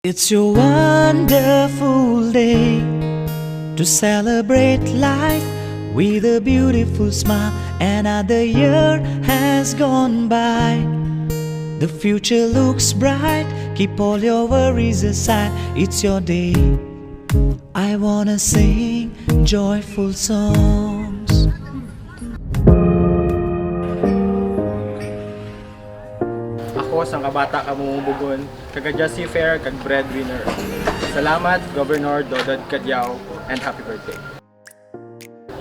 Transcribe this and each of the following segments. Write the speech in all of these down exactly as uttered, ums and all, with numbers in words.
It's your wonderful day to celebrate life with a beautiful smile. Another year has gone by. The future looks bright. Keep all your worries aside. It's your day. I wanna sing joyful songs. Ako, sangka bata kang Bug-on, kag kadya seafarer kag breadwinner. Salamat, Governor Dodod Cadiao, and happy birthday.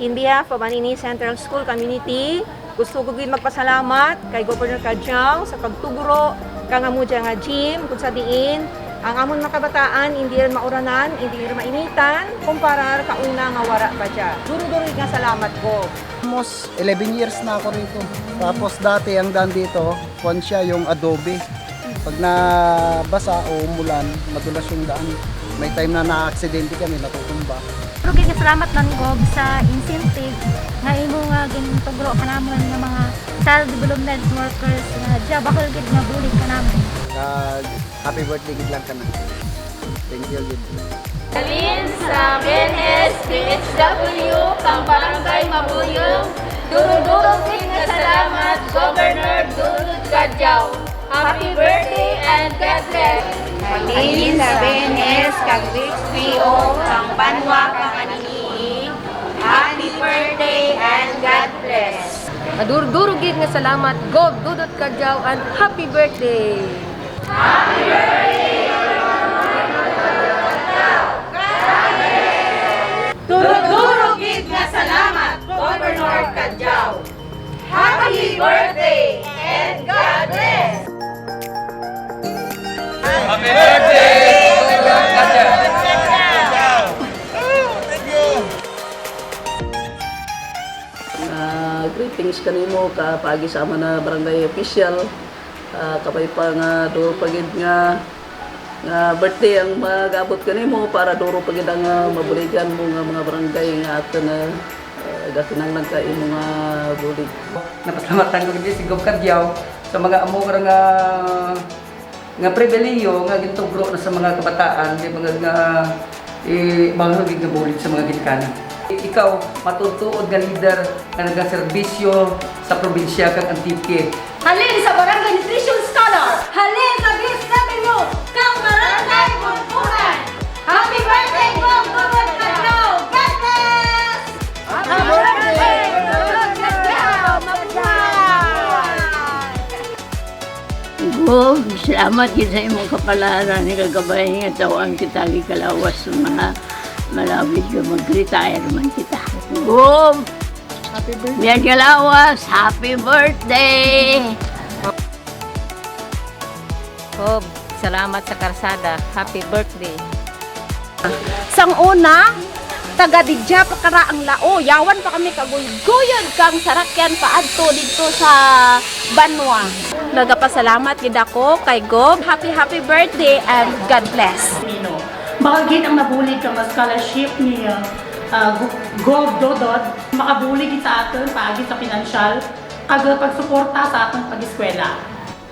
In behalf of Anini Central School Community, gusto ko gid magpasalamat kay Governor Cadiao sa pagtugro kang amo dya nga gym, kun sa diin ang amon mga kabataan, indi run mauranan, indi run mainitan, kumparar kauna nga wara pa dya. Duro-duro nga salamat, Gov. Almost eleven years na ako rito. Tapos dati ang daan dito, kuwan siya, yung adobe. Pag nabasa o umulan, madulas yung daan. May time na naaksidente kami, natutumba. Pero gid nga salamat man, Gov, sa incentive nga imo nga gintugro kanamun nga mga child development workers nga dya bahul gid nga bulig kanamun. Kag happy birthday gid lang kana. Thank you gid. Halin sa B N S P H W kang Barangay Mabuyong, duro-duro gid nga salamat, Governor Dodod Cadiao. Happy birthday and God bless. Halin sa B N S kag H P O kang banwa kang Anini, happy birthday and God bless. Maduro-duro gid nga salamat, Gov Dodod Cadiao, and happy birthday. Duro-duro gid nga salamat, Governor Cadiao. Happy birthday and God bless. Happy birthday, Governor Cadiao. Ah, greetings kanimo ka paagi sa amun nga barangay official. Ah, kabay pa nga duro pa gid nga, nga birthday ang mag-abot kanimo para duro pa gid ang, ah, mabuligan mo nga mga barangay nga atun, ah, ah, gakinahanglan ka imo nga bulig. Napasalamatan ko gid si Gov Cadiao sa mga amo ra nga nga pribilehiyo nga gintugro na sa mga kabataan, di ba, nga, nga, eh, bahul gid nga bulig sa mga ginikanan. Ikaw, matuod-tuod nga lider nga nagaserbisyo sa probinsya kang Antique. Halin sa Barangay Nutrition Scholar. Halin sa B S W kang Barangay Bunbunan. Happy birthday, Gov Dodod Cadiao. God bless! Happy birthday, Gov Dodod Cadiao. Mabuhay! Gov, salamat gid sa imong kapalaran, kagabayan nga taw-an kita gid ka lawas sa mga malawid nga mag-retire man kita. Gov, happy birthday. Biyag ka lawas, happy birthday! Gov, salamat sa karsada, happy birthday. Sang una, taga didya pa kara ang Lao, yawan pa kami kaguyod-guyod kang sarakyan paadto didto sa banwa. Nagapasalamat gid ako kay Gov. Happy, happy birthday and God bless. Bahul gid ang nabulig kang scholarship ni, ah, Go-, Gov Dodod. Makabulig gid sa atun paagi sa pinansyal kag pagsuporta sa atun pag-eskwela.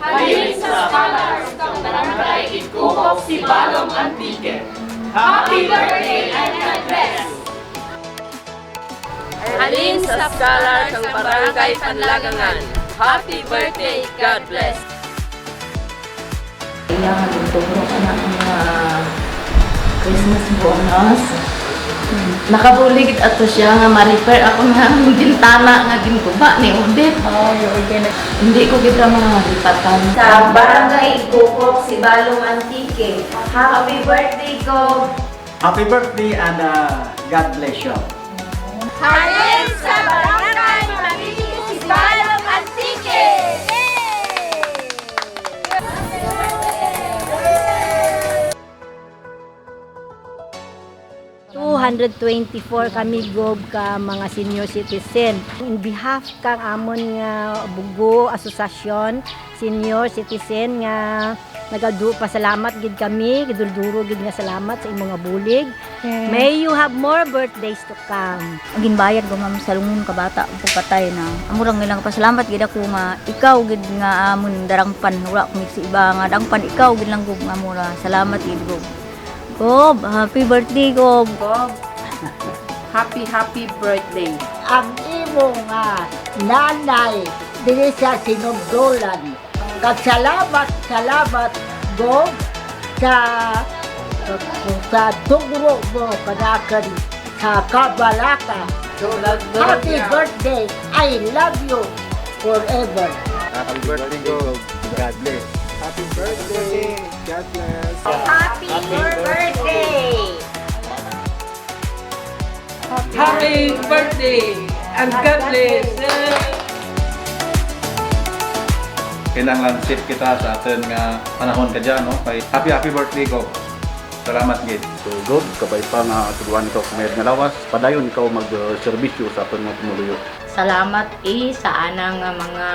Halin sa scholars kang Barangay Igcococ, Sibalom, Antique. Happy birthday and God bless! Halin sa scholar kang Barangay Panlagangan. Happy birthday, God bless! Iya nga gintugro kana nga Christmas bonus. Nakabulig gid ato siya nga ma-repair akon nga bintana nga ginguba ni Odette. Oh, yun, okay na. Hindi ko gid ra malipatan. Sa Barangay Igcococ, Sibalom, Antique. Happy birthday, Gov. Happy birthday and, uh, God bless you. Halin sa Barangay Mabini, Sibalom, Antique. Two hundred twenty-four kami, Gov, ka mga senior citizen. In behalf kang amun nga Bug-o Asosasyon, senior citizen nga Nagadu-, pasalamat gid kami, duro-duro gid nga salamat sa imo nga bulig. Yes. May you have more birthdays to come. Ang ginbayad ko, ma'am, sa lungon ka bata, ug patay na. Amo ra nga nagpasalamat gid ako nga ikaw gid nga amon darangpan, wara ko sa iba nga darangpan, ikaw gid lang gud nga amo ra. Salamat gid gud. Gob, happy birthday, Gob. Gob, happy, happy birthday. Ang imo nga nanay, diri sa Sinugdolan. Kag salamat, salamat, Gob, sa, sa tugro mo kanakun sa kabalaka. Happy birthday. I love you forever. Happy birthday, Gob. God bless. Happy birthday. God bless. Happy birthday. Happy birthday and God bless. Kinahanglan safe kita sa atun nga panahon kadya, no? Kay happy, happy birthday, Gob. Salamat gid. So, Gob, kabay pa nga tudloan ikaw sa mayad nga lawas, padayon ikaw mag, uh, serbisyo sa atun mga pumuluyo. Salamat, eh, sa ana nga mga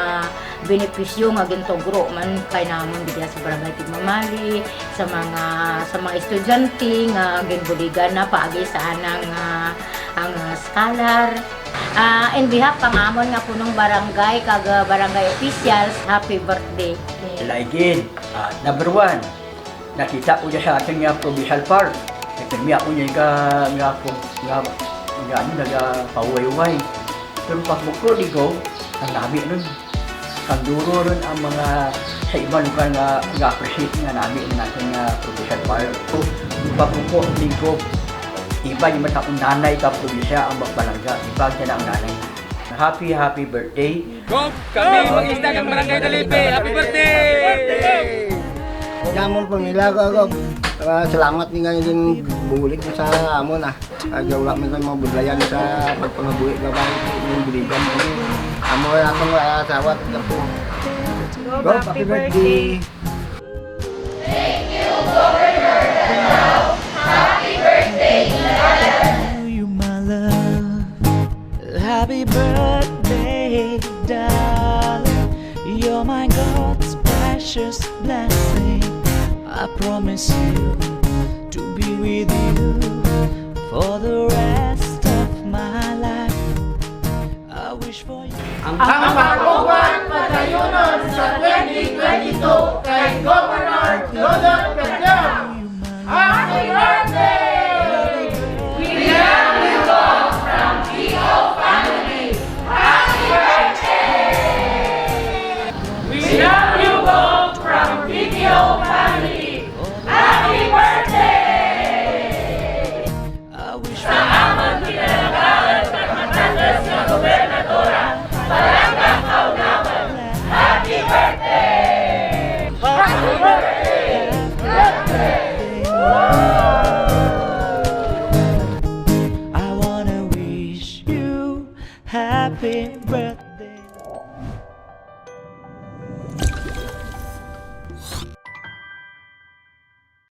benepisyo nga gintugro man kanamun didya sa Barangay Tigmamali, sa mga, sa mga estudyante nga ginbuligan na paagi sa ana nga, ah, nga scholar. Ah, in behalf kang amun nga punong barangay kag, ah, barangay officials, happy birthday. Laig gid, ah, number one, nakita ko dya sa atun nga provincial park. Nagpirmi ako dya nga, nga, nga, nga, ano, nagapahuway-huway. Pero pagbuko ni Gob, ang nami run. Kag duro run ang mga sa iba lugar nga, nga appreciate nga nami run atun nga provincial park. So, pagbuko ni Gob, iba dya man akun nanay ka probinsya ang magpalangga, iba dya na ang nanay. Happy, happy birthday. Gob, kami mag-isda kang Barangay Dalipe. Happy birthday! Sa amun pamilya ko, Gob. Ah, salamat ni nga ginbulig mo sa amun, ah. Kag wara man kami mabudlayan sa pagpangabuhi, kabay, imo buligan kami. Amo ra atun, ah, sawat, apo. Gob, happy birthday. Thank you, Governor Dodod. Happy birthday, Dodod. To you, my love. Happy birthday, darling. You're my God's precious blessing. I promise you to be with you for the rest of my life. I wish for you. Ang pag-uban padayunon sa twenty twenty-two kay Governor Dodod Cadiao. Happy birthday! We love you, Gob, from P T O family. Happy birthday! We love you, Gob, from P T O family. Happy birthday! Sa amun pinalangga kag mataas nga gobernadora, Palangga Kahunawan, happy birthday! Happy birthday! I wanna wish you happy birthday.